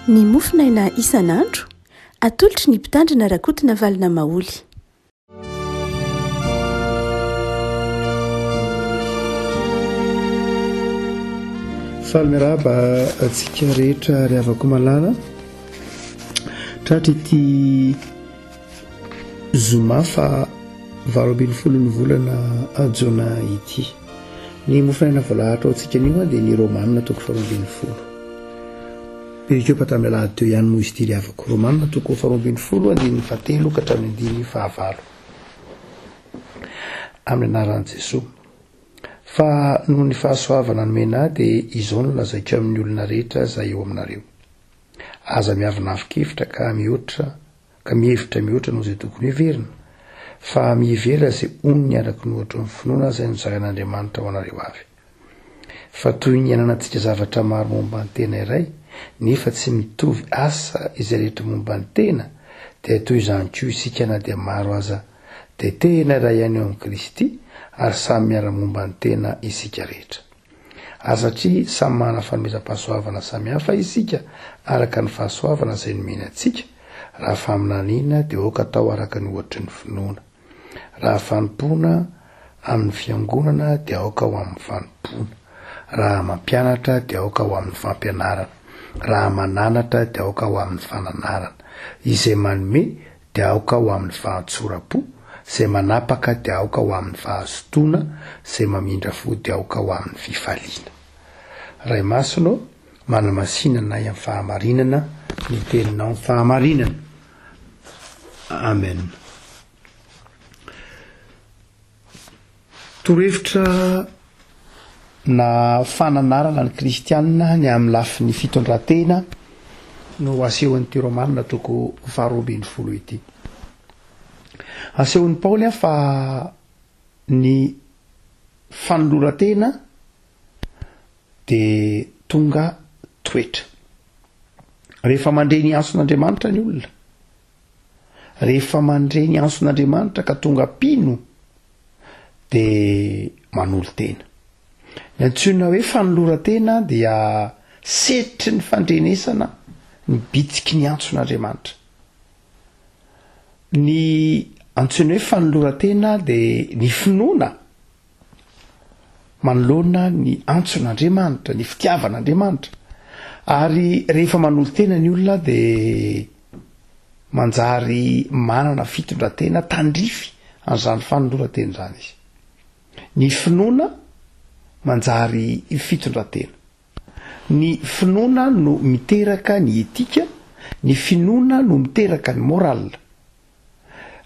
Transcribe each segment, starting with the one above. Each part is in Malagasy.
Ny mofonaina isan'andro, atolotry ny Mpitandrina Rakotonavalona Maholy. Faly miarahaba antsika rehetra ry havako malala. Tratra ity zoma fa 18 ny volana jona ity. Ny mofonaina voalahatra ho antsika anio dia ny Romana toko faharoa 12. Perikopa tamin'ny alahady teo ihany moa izy ity ry havako. Romana toko 12 andininy fahatelo ka hatramin'ny andininy fahavalo. Amin'ny anaran'i Jesoa. Fa noho ny fahasoavana nomena ahy dia izao no lazaiko amin'ny olona rehetra izay eo aminareo. Aza miavonavon-kevitra ka mihoatra ka mihevitra mihoatra noho izay tokony heverina, fa mihevera izay onony araka ny ohatry ny finoana izay nozarain'Andriamanitra ho anareo avy. Fa toy ny ananantsika zavatra maro momba ny tena iray, nefa tsy mitovy asa izay rehetra momba ny tena, dia toy izany koa isika na dia maro aza dia tena iray ihany eo amin'i Kristy, ary samy miara-momba ny tena isika rehetra. Ary satria samy manana fanomezam-pahasoavana samihafa isika araka ny fahasoavana izay nomeny antsika, raha faminaniana dia aoka atao araka ny ohatry ny finoana. Raha fanompoana amin'ny fiangonana dia aoka ho amin'ny fanompoana. Raha mampianatra dia aoka ho amin'ny fampianarana. Raha mananatra dia aoka ho amin'ny fananarana. Izay manome dia aoka ho amin'ny fahatsoram-po, izay manapaka dia aoka ho amin'ny fahazotoana, izay mamindra fo dia aoka ho amin'ny fifaliana. Ray Masina ô, manamasina anay amin'ny fahamarinana, ny Teninao ny fahamarinana. Amen. Torohevitra na fananarana ny kristianina ny amin'ny lafiny fitondran-tena no asehon'ity Romana toko 12 ity. Asehon'i Paoly fa ny fanoloran-tena dia tonga toetra. Rehefa mandre ny antson'Andriamanitra ny olona, Rehefa mandre ny antson'Andriamanitra ka tonga mpino dia manolo-tena. Ny antsoina hoe fanoloran-tena dia setry ny fandrenesana ny bitsiky ny antson'Andriamanitra. Ny antsoina hoe fanoloran-tena dia ny finoana manoloana ny antson'Andriamanitra, ny fitiavan'Andriamanitra. Ary rehefa manolo-tena ny olona dia manjary manana fitondran-tena tandrify an'izany fanoloran-tena izany izy. Ny finoana manjary fitondran-tena. Ny finoana no miteraka ny etika, ny finoana no miteraka ny morale.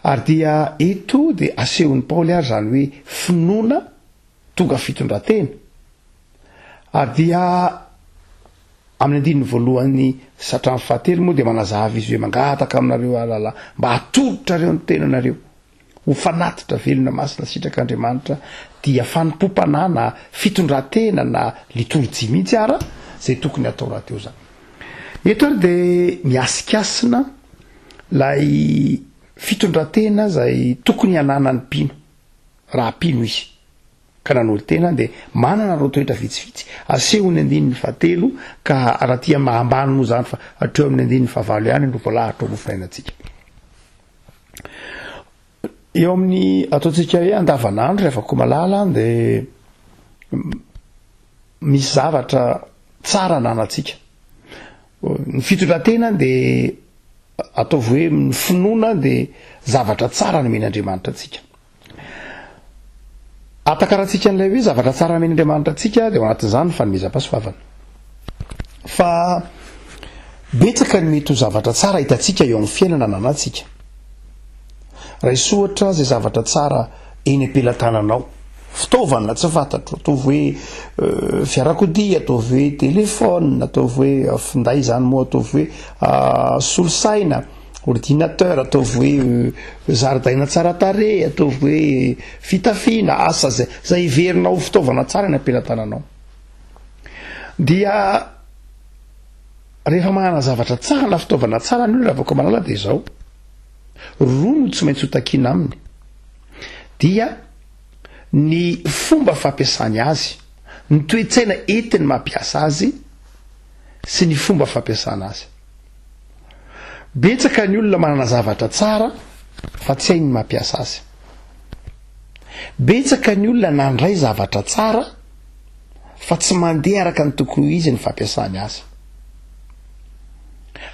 Ary dia eto dia asehon'i Paoly ary izany hoe finoana tonga fitondran-tena. Ary dia amin'ny andininy voalohany sy hatramin'ny fahatelo moa dia manazava izy hoe mangataka aminareo aho rahalahy mba hatolotrareo ny tenanareo ho fanatitra velona masina sitrak'Andriamanitra dia fanompoam-panahy na fitondran-tena na litorjia mihitsy ara izay tokony hatao rahateo izany. Eto ary dia mihasikasina Ilay fitondran-tena izay tokony hananan'ny mpino, raha mpino izy, ka nanolo-tena dia manana ireo toetra vitsivitsy asehon'ny andininy fahatelo ka raha tia ambany moa izany fa hatreo amin'ny andininy fahavalo ihany no voalahatra ho mofonainantsika. Eo amin'ny ataontsika hoe andavanandro rehefa koa malala dia misy zavatra tsara ananantsika. Ny fitondran-tena dia ataovy hoe ny finoana dia zavatra tsara nomen'Andriamanitra antsika. Atakarantsika an'ilay hoe zavatra tsara nomen'Andriamanitra antsika dia ao anatin'izany ny fanomezam-pahasoavana. Fa betsaka ny mety ho zavatra tsara hitantsika eo amin'ny fiainana ananantsika. Raiso ohatra izay zavatra tsara eny am-pelatananao. Fitaovana tsy fantatro, ataovy hoe euh, fiarakodia, ataovy hoe téléphone, ataovy hoe euh, finday izany moa, ataovy hoe euh, solosaina, ordinateur, ataovy hoe zaridaina tsara tarehy, ataovy hoe fitafiana, asa izay, izay heverinao ho fitaovana tsara eny am-pelatananao. Dia rehefa manana zavatra tsara na fitaovana tsara ny olona Ravakomalala dia izao. Roa no tsy maintsy ho takiana aminy, dia ny fomba fampiasany azy, ny toe-tsaina entiny mampiasa azy sy ny fomba fampiasana azy. Betsaka ny olona manana zavatra tsara fa tsy hainy ny mampiasa azy. Betsaka ny olona nandray zavatra tsara fa tsy mandeha araka ny tokony ho izy ny fampiasany azy.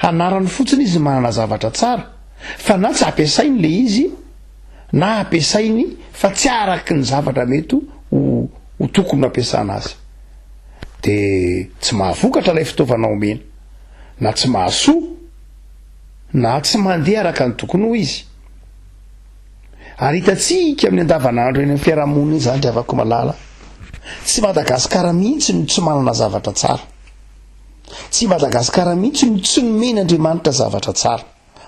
Hanarany fotsiny izy manana zavatra tsara fa na tsy ampiasainy le izy na ampiasainy fa tsy araky ny zavatra mety ho ho tokony ampiasana azy. De tsy mahavokatra ilay fitaovana omena na tsy mahasoa na tsy mandeha araka ny tokony ho izy. Ary hitantsika amin'ny andavanandro eny amin'ny fiarahamonina izany ry havako malala. Tsy Madagasikara mihitsy no tsy manana zavatra tsara. Tsy Madagasikara mihitsy no tsy nomen'Andriamanitra zavatra tsara.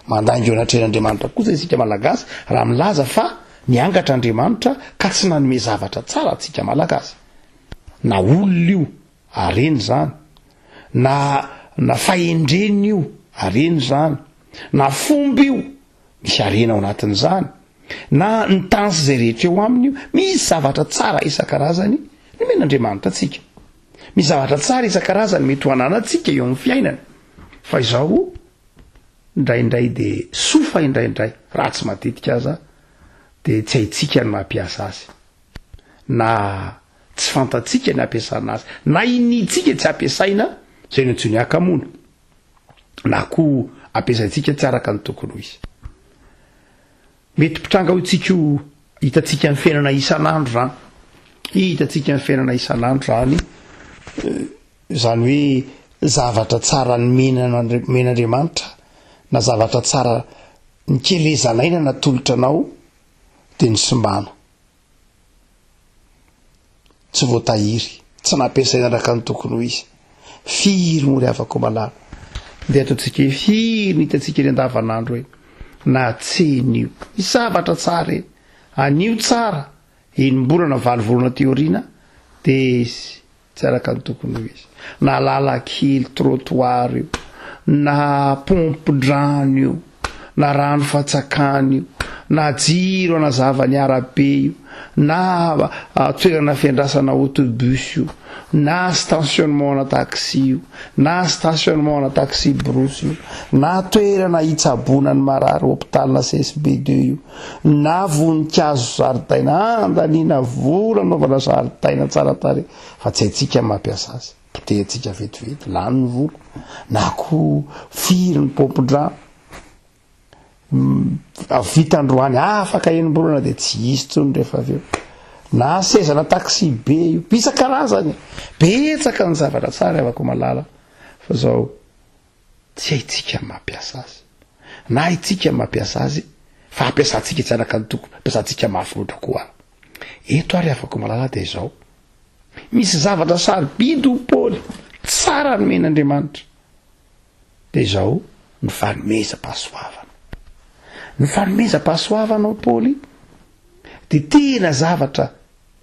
Mandainga eo anatrehan'Andriamanitra kosa isika Malagasy raha milaza fa niangatra Andriamanitra ka tsy nanome zavatra tsara antsika Malagasy. Na olona io, harena izany. Na na fahendrena io, harena izany. Na fomba io, Misy harena ao anatin'izany, na ny tany sy izay rehetra eo aminy io, misy zavatra tsara isan-karazany nomen'Andriamanitra antsika. Misy zavatra tsara isan-karazany mety ho ananantsika eo amin'ny fiainana. Fa izao, indraindray dia soa fa indraindray, raha tsy matetika aza, dia tsy haintsika ny mampiasa azy. Na tsy fantatsika ny hampiasana azy, na iniantsika tsy ampiasaina, izay no antsoiny hakamoana. na koa ampiasaintsika tsy araka ny tokony ho izy. Mety mpitranga ho tsika io hitantsika ny fiainana isan'andro zany. Hitantsika ny fiainana isan'andro zany, eh, zany hoe zavatra tsara nomen'Andriamanitra na zavatra tsara nikelezan'aina natolotra anao dia nisimbana. Tsy voatahiry, tsy nampiasaina araka ny tokony ho izy. Firy moa ry havako malala? Ndeha ataontsika hoe firy ny hitantsika eny andavanandro eny, na tsena io. Misy zavatra tsara eny. Anio tsara, enim-bolana, valo volana aty aoriana dia Tsy araka ny tokony ho izy. Na lalan-kely, trottoir, io, na paompin-drano io, na rano fatsakana io, na jiro hanazava ny arabe io, na toerana fiandrasana autobus io, na stationnement ana taxi io, na stationnement ana taxi brousse io, na toerana hitsaboana ny marary, hôpital na CSB deux io, Na voninkazo zaridaina andaniana vola anaovana zaridaina tsara tarehy fa tsy haintsika ny mampiasa azy, potehintsika vetivety, lany ny vola, na koa firy ny paompin-drano, vita androany afaka enim-bolana dia tsy hisy intsony rehefa avy eo, na sezana taxi be io, isan-karazany, betsaka ny zavatra tsara ry havako malala fa zao. Tsy haintsika ny mampiasa azy. Na haintsika ny mampiasa azy, fa ampiasantsika tsy araka ny tokony, ampiasantsika mafy loatra koa ary. Eto ary afako malala dia izao. Misy zavatra sarobidy hoy Paoly, tsara nomen'Andriamanitra. Dia izao, ny fanomezam-pahasoavana. Ny fanomezam-pahasoavana hoy Paoly, dia tena zavatra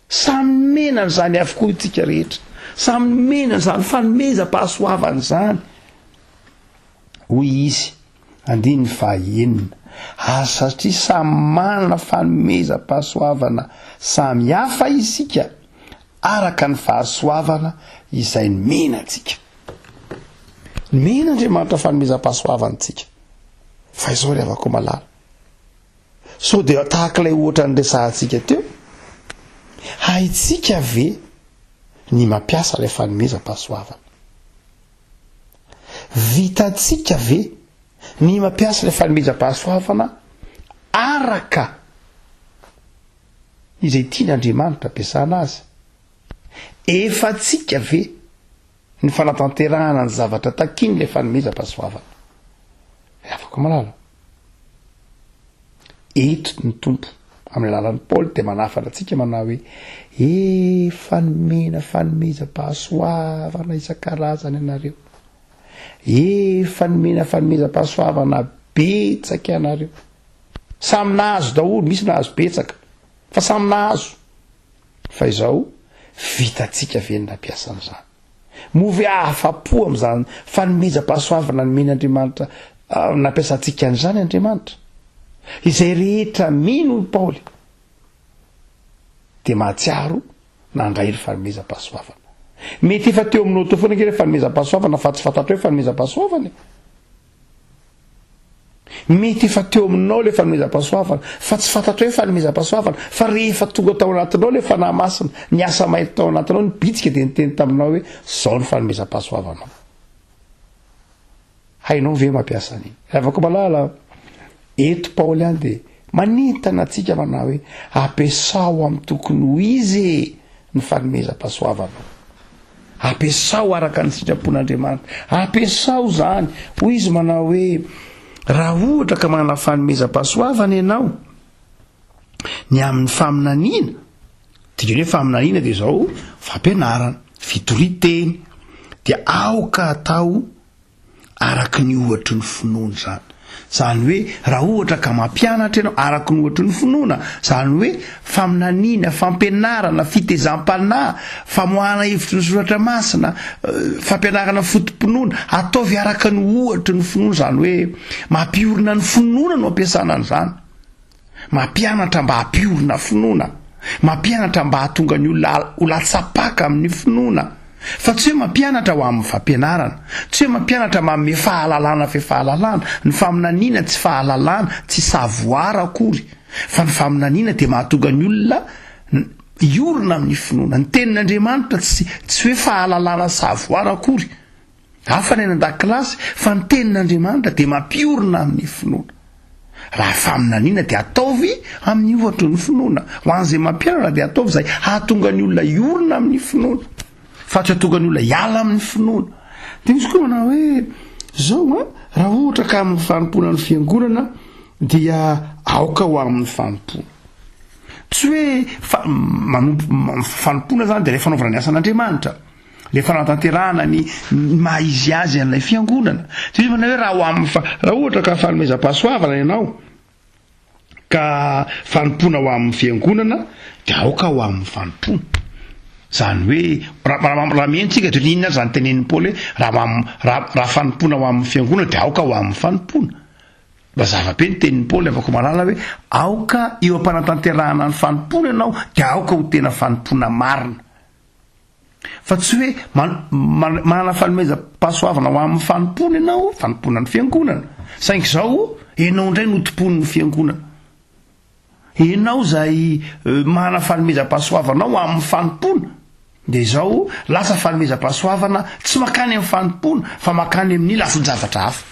Samy nomena an'izany avokoa isika rehetra. Samy nomena an'izany fanomezam-pahasoavana izany. Hoy izy, andininy fahaenina, Ary satria samy manana fanomezam-pahasoavana samy hafa isika, araka ny fahasoavana izay nomena antsika. Nomen'Andriamanitra fanomezam-pahasoavana antsika. Fa izao ry havako malala, Sao dia tahaka ilay ohatra niresahantsika teo? Haintsika ve ny mampiasa ilay fanomezam-pahasoavana? Vitantsika ve ny mampiasa ilay fanomezam-pahasoavana araka izay tian'Andriamanitra ampiasana azy? Efantsika ve ny fanatanterahana ny zavatra takian'ilay fanomezam-pahasoavana? Afaka malala. Eto ny Tompo, amin'ny alalan'i Paoly, dia manafana antsika manao hoe, Efa nomena fanomezam-pahasoavana isan-karazany ianareo. Efa nomena fanomezam-pahasoavana betsaka ianareo. Samy nahazo daholo, misy nahazo betsaka, fa samy nahazo. Fa izao, vitantsika ve ny nampiasa an'izany? Moa ve afa-po amin'izany fanomezam-pahasoavana nomen'Andriamanitra nampiasantsika an'izany Andriamanitra? Izay rehetra mino hoy Paoly dia mahatsiaro nandray ny fanomezam-pahasoavana. Mety efa teo aminao teo foana ange ilay fanomezam-pahasoavana fa tsy fantatrao hoe fanomezam-pahasoavana e. Mety efa teo aminao ilay fanomezam-pahasoavana, fa tsy fantatrao hoe fanomezam-pahasoavana, fa rehefa tonga tao anatinao ilay Fanahy Masina, niasa mahery tao anatinao, nibitsika dia niteny taminao hoe, izao ny fanomezam-pahasoavanao. Hainao ve mampiasa an'iny? Ravako malala, eto Paoly ihany dia manentana antsika manao hoe ampiasao amin'ny tokony ho izy e ny fanomezam-pahasoavanao. Ampiasao araka ny sitrapon'Andriamanitra. Ampiasao izany. Hoy izy manao hoe raha ohatra ka manana fanomezam-pahasoavana ianao ny amin'ny faminaniana, dikany hoe faminaniana dia izao fampianarana, fitorian-teny, dia aoka atao araka ny ohatry ny finoana izany. Izany hoe raha ohatra ka mampianatra ianao araka ny ohatry ny finoana, izany hoe faminaniana, fampianarana, fitezam-panahy, famoahana hevitry ny soratra masina, fampianarana foto-pinoana, ataovy araka ny ohatry ny finoana, izany hoe mampiorina ny finoana no ampiasana an'izany. Mampianatra mba hampiorina finoana. Mampianatra mba hahatonga ny olona ho latsa-paka amin'ny finoana. Fa tsy hoe mampianatra ho amin'ny fampianarana. Tsy hoe mampianatra manome fahalalana fe fahalalana. Ny faminaniana tsy fahalalana, tsy savoir akory. Fa ny faminaniana dia mahatonga ny olona hiorina amin'ny finoana. Ny tenin'Andriamanitra tsy tsy hoe fahalalana savoir akory. Hafa ny any an-dakilasy fa ny tenin'Andriamanitra dia mampiorina amin'ny finoana. Raha faminaniana dia ataovy amin'ny ohatry ny finoana. Ho an'izay mampianatra dia ataovy izay hahatonga ny olona hiorina amin'ny finoana, fa tsy hahatonga ny olona hiala amin'ny finoana. Dia misy koa manao hoe zao an, raha ohatra ka amin'ny fanompoana ny fiangonana dia aoka ho amin'ny fanompoana. Tsy hoe fa manompo fanompoana zany dia ilay fanaovana ny asan'Andriamanitra. Ilay fanatanterahana ny maha izy azy an'ilay fiangonana. Tsy izy manao hoe raha ho amin'ny fa raha ohatra ka fanomezam-pahasoavana ianao ka fanompoana ho amin'ny fiangonana dia aoka ho amin'ny fanompoana. Izany hoe raha raha raha mihaino tsika dia inona izany tenenin'i Paoly hoe raha raha raha fanompoana ho amin'ny fiangonana dia aoka ho amin'ny fanompoana. Mazava be ny tenin'i Paoly afaka mahalala hoe aoka eo am-panatanterahana ny fanompoana ianao dia aoka ho tena fanompoana marina. Fa tsy hoe manana fanomezam-pahasoavana ho amin'ny fanompoana ianao, fanompoana ny fiangonana. Saingy izao, ianao indray no tompoin'ny fiangonana. Ianao izay eh, manana fanomezam-pahasoavana ho amin'ny fanompoana, dia izao lasa fanomezam-pahasoavana tsy makany amin'ny fanompoana fa makany amin'ny lafin-javatra hafa.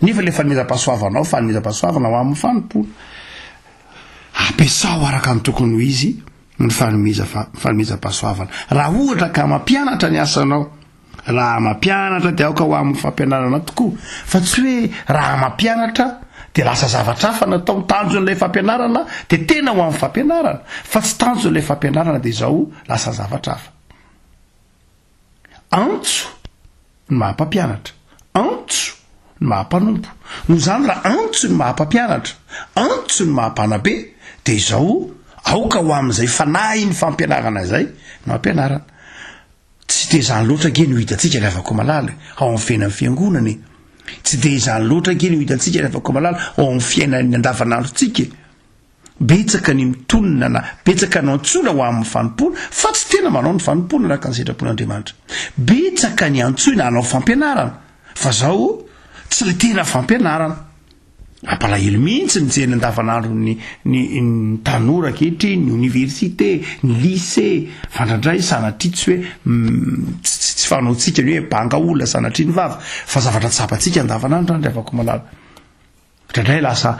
Nefa ilay fanomezam-pahasoavanao, fanomezam-pahasoavana ho amin'ny fanompoana. Ampiasao araka ny tokony ho izy ny fanomezam-pahasoavana. Raha ohatra ka mampianatra ny asanao, raha mampianatra dia aoka ho amin'ny fampianarana tokoa, fa tsy hoe raha mampianatra dia lasa zavatra hafa natao. Ny tanjon'ilay fampianarana dia tena ho amin'ny fampianarana, fa tsy tanjon'ilay fampianarana dia izao lasa zavatra hafa. Antso ny maha mpampianatra, antso ny maha mpanompo. Noho izany raha antso ny maha mpampianatra, antso ny maha mpanabe, dia izao aoka ho amin'izay fanahin'ny fampianarana izay no ampianarana. Tsy dia izany loatra ange no hitantsika ry havako malala e, ao amin'ny fiainan'ny fiangonana e. Tsy dia izany loatra ange no hitantsika ry havako malala ao amin'ny fiainan'ny andavanandrontsika e. Betsaka ny mitonona na betsaka no antsoina ho amin'ny fanompoana fa tsy tena manao ny fanompoana araka ny sitrapon'Andriamanitra. Betsaka ny antsoina hanao fampianarana fa zao tsy le tena fampianarana. Mampalahelo mihitsy ny mijery ny andavanandron'ny ny ny tanora ankehitriny, ny oniversite, ny lycée, fa indraindray sanatria tsy hoe tsy tsy tsy fanaontsika ny hoe banga olona sanatria ny vava fa zavatra tsapantsika andavanandro zany ry havako malala. Indraindray lasa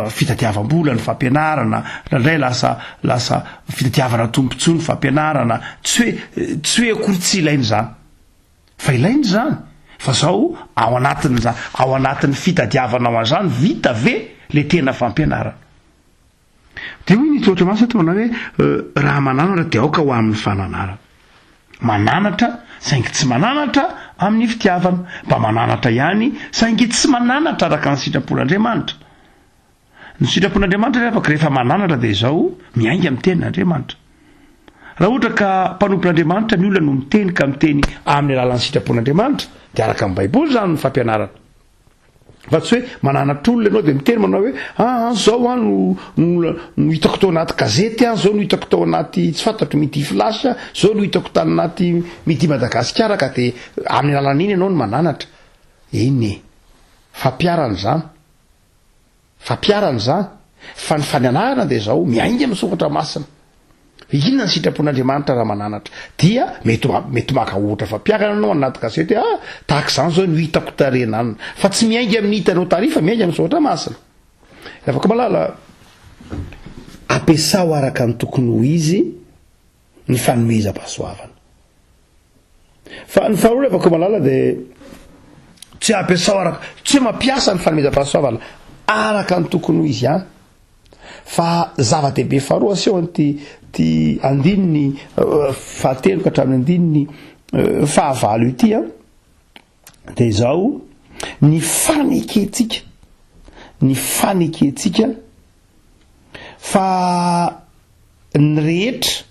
fitadiavam-bola ny fampianarana, indraindray lasa lasa fitadiavana tombontsoa ny fampianarana, tsy hoe tsy hoe akory tsy ilaina izany, fa ilaina izany, fa zao ao anatin'izany ao anatin'ny fitadiavanao an'izany vita ve le tena fampianarana? Dia hoy ny Soratra Masina eto manao hoe raha mananatra dia aoka ho amin'ny fananarana. Mananatra saingy tsy mananatra amin'ny fitiavana. Mba mananatra ihany saingy tsy mananatra araka ny sitrapon'Andriamanitra. Ny sitrapon'Andriamanitra ry havako rehefa mananatra dia izao, miainga amin'ny tenin'Andriamanitra. Raha ohatra ka mpanompon'Andriamanitra ny olona no miteny ka miteny amin'ny alalan'ny sitrapon'Andriamanitra dia araka ny Baiboly izany ny fampianarana. Fa tsy hoe mananatra olona ianao dia miteny manao hoe ah, ah zao ah no no no hitako tao anaty gazety ah, zao no hitako tao anaty tsy fantatro midi flash ah, zao no hitako tany anaty midi Madagasikara ka dia amin'ny alalan'iny ianao no mananatra. Eny e. Fampiharana izany. Fampiharana izany, fa ny fananarana dia izao, miainga amin'ny soratra masina. Inona ny sitrapon'Andriamanitra raha mananatra? Dia mety mety maka ohatra fampiharana ianao anaty gazety hoe ah, tahaka izany izao no hitako tarehin'anona. Fa tsy miainga amin'ny hitanao tary fa miainga amin'ny soratra masina. Ravako malala, ampiasao araka ny tokony ho izy ny fanomezam-pahasoavana. Fa ny faharoa Ravako malala dia tsy ampiasao araka, tsy mampiasa ny fanomezam-pahasoavana araka ny tokony ho izy ihany. Fa zava-dehibe faharoa asehon'ity ty andininy eh, fahatelo ka hatramin'ny andininy eh, fahavalo ity an, dia izao, ny fanekentsika, ny fanekentsika fa ny rehetra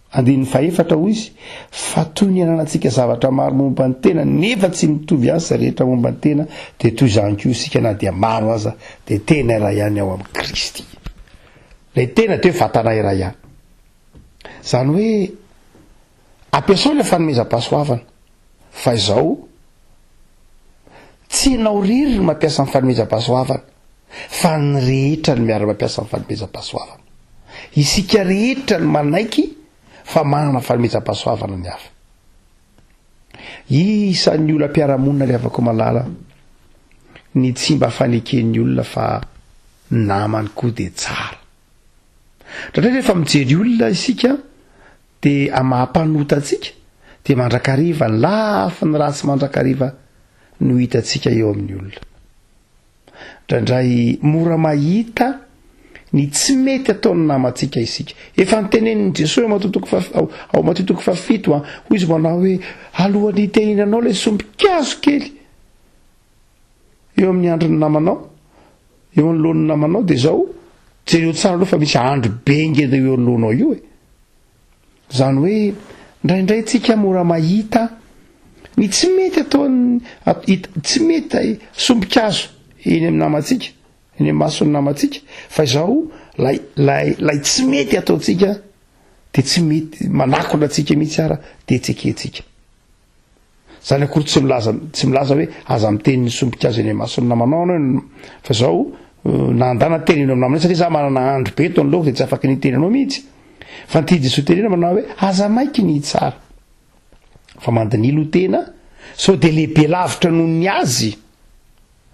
Andininy fahefatra, hoy izy, Fa toy ny ananantsika zavatra maro momba ny tena, nefa tsy mitovy azy izay rehetra momba ny tena, dia toy izany koa isika na dia maro aza, dia tena iray ihany ao amin'i Kristy. Ilay tena dia hoe vatana iray ihany. Izany hoe, ampiasao ilay fanomezam-pahasoavana, fa izao, tsy ianao irery no mampiasa ny fanomezam-pahasoavana, fa ny rehetra no miara-mampiasa ny fanomezam-pahasoavana. Isika rehetra no manaiky fa manana fanomezam-pahasoavana ny hafa. Isan'ny olam-piarahamonina ry havako malala ny tsy mba faneken'ny olona fa namany koa dia tsara. Indraindray rehefa mijery olona isika dia amin'ny maha-mpanota antsika dia mandrakariva ny lafiny ratsy mandrakariva no hitantsika eo amin'ny olona. Indraindray mora mahita ny tsy mety ataon'ny namantsika isika. Efa notenenin'i Jesoa eo Matio toko faha, ao Matio toko fahafito an, hoy izy manao hoe, alohan'ny hitehinanao ilay sombin-kazo kely eo amin'ny andron'ny namanao, eo anoloan'ny namanao, dia izao, jereo tsara aloha fa misy andro be ngeda eo anoloanao io e. Izany hoe indraindray tsika mora mahita ny tsy mety ataon'ny, tsy mety sombin-kazo eny amin'ny namantsika, eny amin'ny mason'ny namantsika, fa izao lay, lay, lay tsy mety ataontsika dia tsy mety manakona antsika mihitsy ara dia tsy ekentsika. Zany akory tsy milaza tsy milaza hoe aza miteny ny sombin-kazo eny imason'ny namanao anao fa zao nandana teny eny amin'ny namanao satria za manana andro be eto anoloako dia tsy afaky ny hiteny anao mihitsy. Fa ny tian'i Jesoa tenena manao hoe aza maiky ny hitsara fa mandinilo tena sao dia lehibe lavitra noho ny azy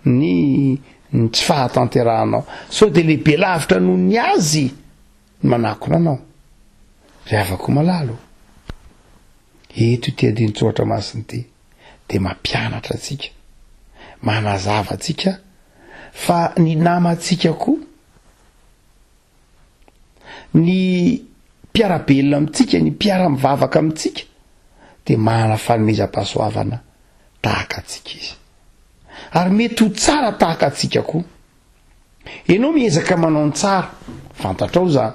ny ny tsy fahatanterahanao, sao dia lehibe lavitra noho ny azy ny manakona anao. Ry havako malala ô! Eto ity andinin-tsoratra masina ity dia mampianatra antsika, manazava antsika fa ny namantsika koa, ny mpiara-belona amintsika, ny mpiara-mivavaka amintsika dia manana fanomezam-pahasoavana tahaka antsika izy. Ary mety ho tsara tahaka antsika koa. Ianao miezaka manao ny tsara, fantatrao izany.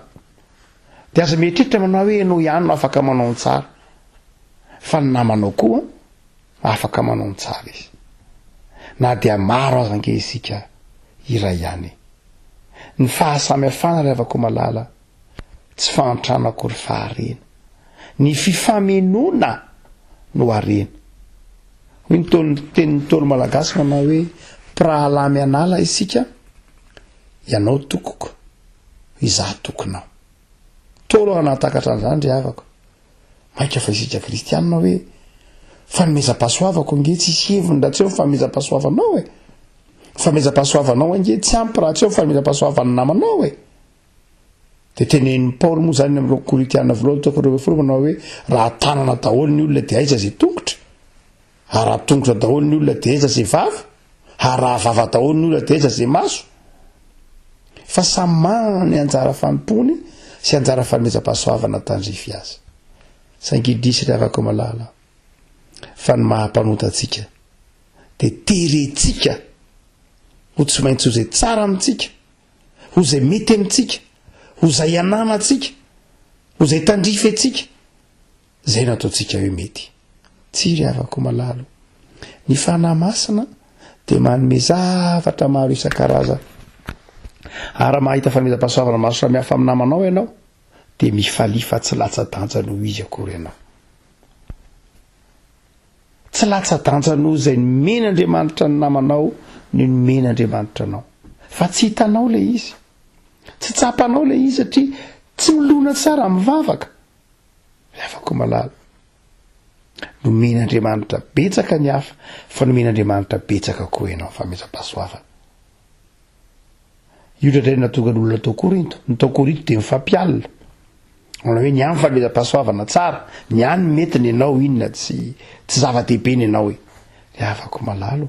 Dia aza mieritreritra manao hoe ianao ihany no afaka manao ny tsara. Fa ny namanao koa afaka manao ny tsara izy. Na dia maro aza ange isika iray ihany e. Ny fahasamihafana ry havako malala, tsy fahantrana akory fa harena. Ny fifamenoana no harena. Hoy ny tenin'ny Ntaolo malagasy manao hoe, mpirahalahy mianala isika, ianao tokoko, izaho tokinao. Ntaolo raha nahatakatra an'izany ry havako. Mainka fa isika kristianina hoe, fanomezam-pahasoavako ange tsisy heviny raha tsy eo ny fanomezam-pahasoavanao e. Ny fanomezam-pahasoavanao ange tsy ampy raha tsy eo ny fanomezam-pahasoavan'ny namanao e. Dia tenenin'i Paoly moa izany amin'ireo Korintiana voalohany toko 12 manao hoe raha tanana daholo ny olona dia aiza izay tongotra? Ary raha tongotra daholo ny olona dia aiza izay vava? Ary raha vava daholo ny olona dia aiza izay maso? Fa samy manana ny anjara fanompoany sy anjara fanomezam-pahasoavana tandrify azy. Saingy indrisy ry havako malala fa ny maha mpanota antsika dia terentsika ho tsy maintsy ho izay tsara amintsika ho izay mety amintsika, ho izay ananantsika, ho izay tandrify antsika, izay no ataontsika hoe mety. Tsia ry havako malala o! Ny Fanahy Masina dia manome zavatra maro isan-karazany. Ary raha mahita fanomezam-pahasoavana maro samihafa amin'ny namanao ianao, dia mifalia fa tsy latsa-danja noho izy akory ianao. Tsy latsa-danja noho izay nomen'Andriamanitra ny namanao ny nomen'Andriamanitra anao. Fa tsy hitanao ilay izy. Tsy tsapanao ilay izy satria tsy milona tsara amin'ny vavaka. Ry havako malala, nomen'Andriamanitra betsaka ny hafa, fa nomen'Andriamanitra betsaka koa ianao fanomezam-pahasoavana. Io indraindray no nahatonga ny olona tao Korinto. Ny tao Korinto dia mifampialona. Manao hoe ny any fanomezam-pahasoavana tsara, ny any mety ny anao inona tsy tsy zava-dehibe ny anao e. Ry havako malala o,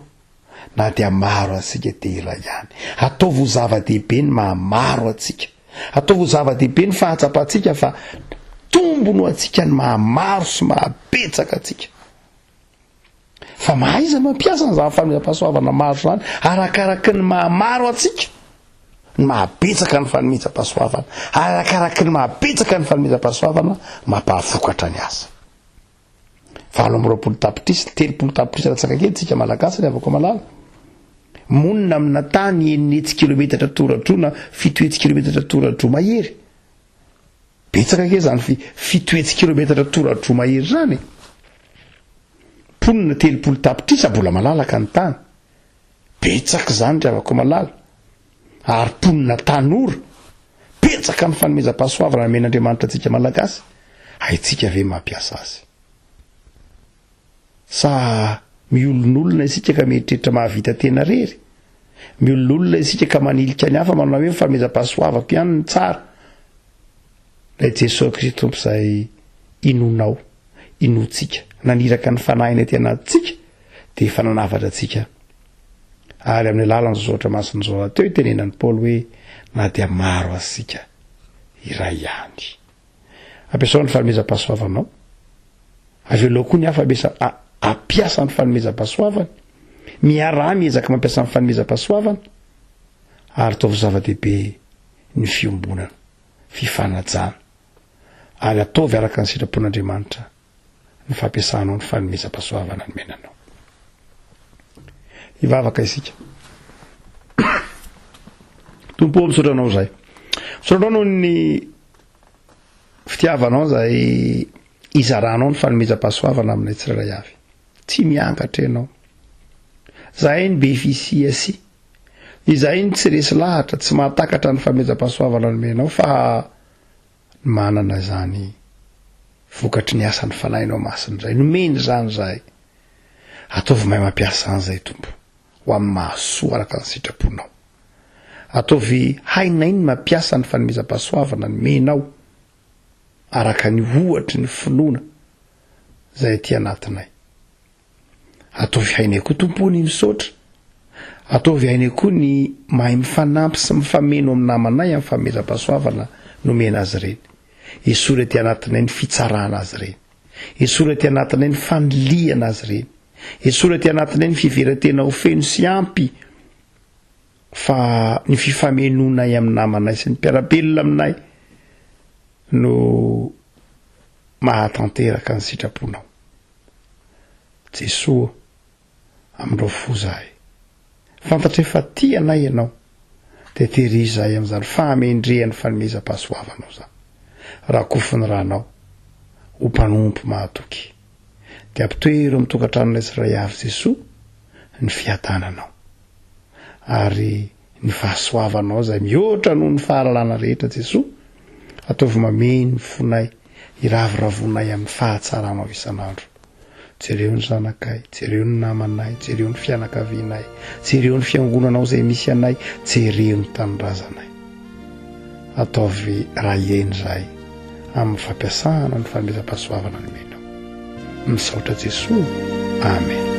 na dia maro antsika dia iray ihany. Ataovy ho zava-dehibe ny maha maro antsika. Ataovy ho zava-dehibe ny fahatsapantsika fa tombony ho antsika ny maha maro sy maha betsaka antsika. Fa mahaiza mampiasa an'izany fanomezam-pahasoavana maro izany, arakaraky ny maha maro antsika, ny maha betsaka ny fanomezam-pahasoavana, arakaraky ny maha betsaka ny fanomezam-pahasoavana, mampahavokatra ny asa. 28 tapitrisa, 30 tapitrisa latsaka kely tsika Malagasy ry havako malala. Monina amina tany 600 kilometatra toradroa na 700 kilometatra toradroa mahery. Betsaka ange izany 700 kilometatra toradroa mahery izany e! Mponina 30 tapitrisa mbola malalaka ny tany. Betsaka izany ry havako malala. Ary mponina tanora. Betsaka ny fanomezam-pahasoavana nomen'Andriamanitra antsika Malagasy. Haintsika ve mampiasa azy? Sa miolonolona isika ka mieritreritra mahavita tena rery? Miolonolona isika ka manilika ny hafa manao hoe ny fanomezam-pahasoavako ihany no tsara. Ilay Jesoa Kristy Tompo izay inoanao, inoantsika, naniraka ny Fanahiny aty anatintsika dia efa nanafatra antsika. Ary amin'ny alalan'izao soratra masina izao rahateo itenenan'i Paoly hoe na dia maro aza isika, iray ihany. Ampiasao ny fanomezam-pahasoavanao. Avelao koa ny hafa ampiasa hampiasa ny fanomezam-pahasoavany. Miaraha miezaka mampiasa ny fanomezam-pahasoavana ary ataovy zava-dehibe ny fiombonana, fifanajana ary ataovy araka ny sitrapon'Andriamanitra ny fampiasanao ny fanomezam-pahasoavana nomena anao. Hivavaka isika. Tompo ô, misaotra anao izahay. Misaotra anao noho ny fitiavanao izay izaranao ny fanomezam-pahasoavana aminay tsirairay avy. Tsy miangatra ianao. Zahay ny be fisiasia. Izahay ny tsy resy lahatra, tsy mahatakatra ny fanomezam-pahasoavana nomenao fa manana izany vokatry ny asan'ny Fanahinao Masina izay. Nomeny izany izahay. Ataovy mahay mampiasa izany izahay Tompo, ho amin'ny mahasoa araka ny sitraponao. Ataovy hainay ny mampiasa ny fanomezam-pahasoavana nomenao araka ny ohatry ny finoana izay aty anatinay. Ataovy hainay koa Tompo o ny misaotra. Ataovy hainay koa ny mahay mifanampy sy mifameno amin'ny namanay amin'ny fanomezam-pahasoavana nomena azy ireny. Esory aty anatinay ny fitsarana azy ireny. Esory aty anatinay ny fanilihana azy ireny. Esory aty anatinay ny fiheveran-tena ho feno sy ampy fa ny fifamenoanay amin'ny namanay sy ny mpiara-belona aminay no mahatanteraka ny sitraponao. Jesoa ô, amindrao fo zahay. Fantatray fa tia anay Ianao, dia tehirizo zahay amin'izany fahamendrehan'ny fanomezam-pahasoavanao izany. Rakofy ny ranao, ho mpanompo mahatoky. Dia ampitoero amin'ny tokantranonay tsirairay avy Jesoa ny fiadananao. Ary ny fahasoavanao izay mihoatra noho ny fahalalana rehetra Jesoa, ataovy mamehy ny fonay hiraviravonay amin'ny fahatsaranao isan'andro. Jereo ny zanakay, jereo ny namanay, jereo ny fianakavianay, jereo ny fiangonanao izay misy anay, jereo ny tanindrazanay. Ataovy ray eny izahay amin'ny fampiasana ny fanomezam-pahasoavana nomenao. Misaotra Jesoa. Amen.